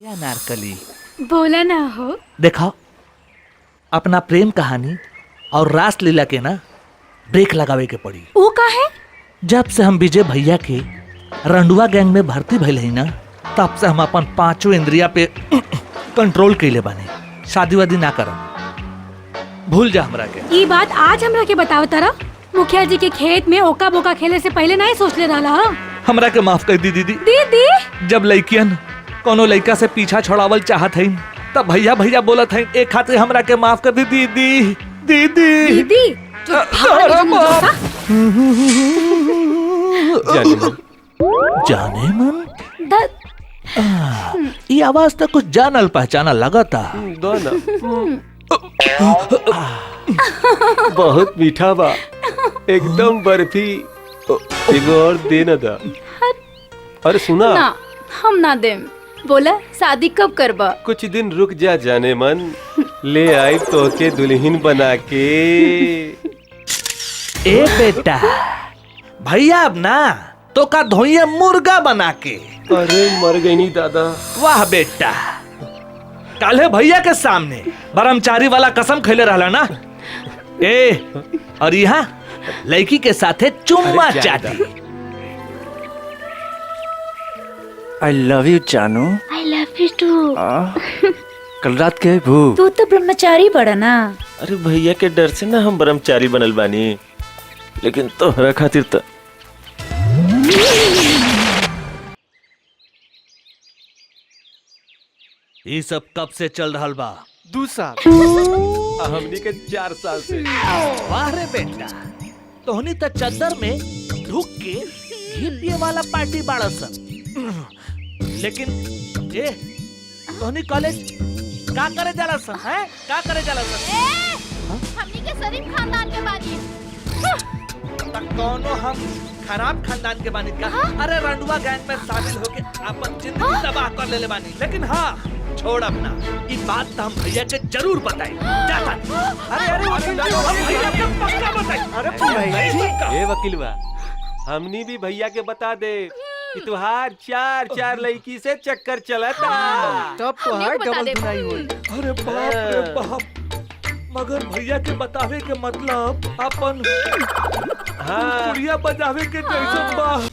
अनारकली। बोला ना हो। देखा, अपना प्रेम कहानी और रास लीला के ना ब्रेक लगावे के पड़ी। ऊ का है? जब से हम विजय भैया के रंडुआ गैंग में भर्ती भइल हई ना, तब से हम अपन पांचों इंद्रिया पे कंट्रोल कैले बानी। शादी वादी ना करब, भूल जा हमरा के। ई बात आज हमरा के बताव तारा? मुखिया जी के खेत में ओका बोका खेले से पहले नहीं सोच ले रहा हो? हमरा के माफ कर दी दीदी। दीदी? जब लड़कियन कोनो लड़का से पीछा छोड़ावल चाहत हई तब भैया भैया बोलत हई, एक खातिर हमरा के माफ कर दी दीदी। दीदी। दीदी जो भाड़ में अरे जोसा। जाने मन। जाने मन, ये आवाज तो कुछ जानल पहचाना लगता। दो ना, बहुत मीठा बा, एकदम बर्फी। एगो और दे ना दा। अरे सुना ना, हम ना देम। बोला शादी कब करबा? कुछ दिन रुक जा जाने मन, ले आई तो के दुल्हन बना के। ए बेटा, भैया अब ना तो का धोइए मुर्गा बना के। अरे मर गई नी दादा। वाह बेटा, काले भैया के सामने ब्रह्मचारी वाला कसम खेले रहला ना। ए और यहाँ लड़की के साथे चुम्मा चाटी। I love you जानू। I love you too. कल रात के भू। तू तो ब्रह्मचारी बड़ा ना। अरे भैया के डर से ना हम ब्रह्मचारी बनल बानी, लेकिन तोहरा खातिर तो ये सब कब से चल रहा बा? 2 साल, हमनी के 4 साल से। वाह रे बेटा, तोहनी त चद्दर में ढुक के घी पिए वाला पार्टी बाड़ा सन। लेकिन ए तोहनी कॉलेज का करे जाला सन? हैं, का करे जाला सन? हमनी के शरीफ खानदान के बानी। त कौनो हम खराब खानदान के बानी का? अरे रंडुआ गैंग में शामिल होके अपन जिंदगी तबाह कर लेले बानी। लेकिन हाँ छोड़ अपना, ये बात तो हम भैया के जरूर बताई। जाता। अरे अरे हम भैया के पक्का बताई। अरे ए वकीलवा, हमनी भी भैया के बता दे कि तुहार 4-4 लड़की से चक्कर चलता। तब तुहार डबल धुनाई होई। अरे बाप रे बाप, मगर भैया के बतावे के मतलब अपन पुड़िया बजावे के जैसे बा।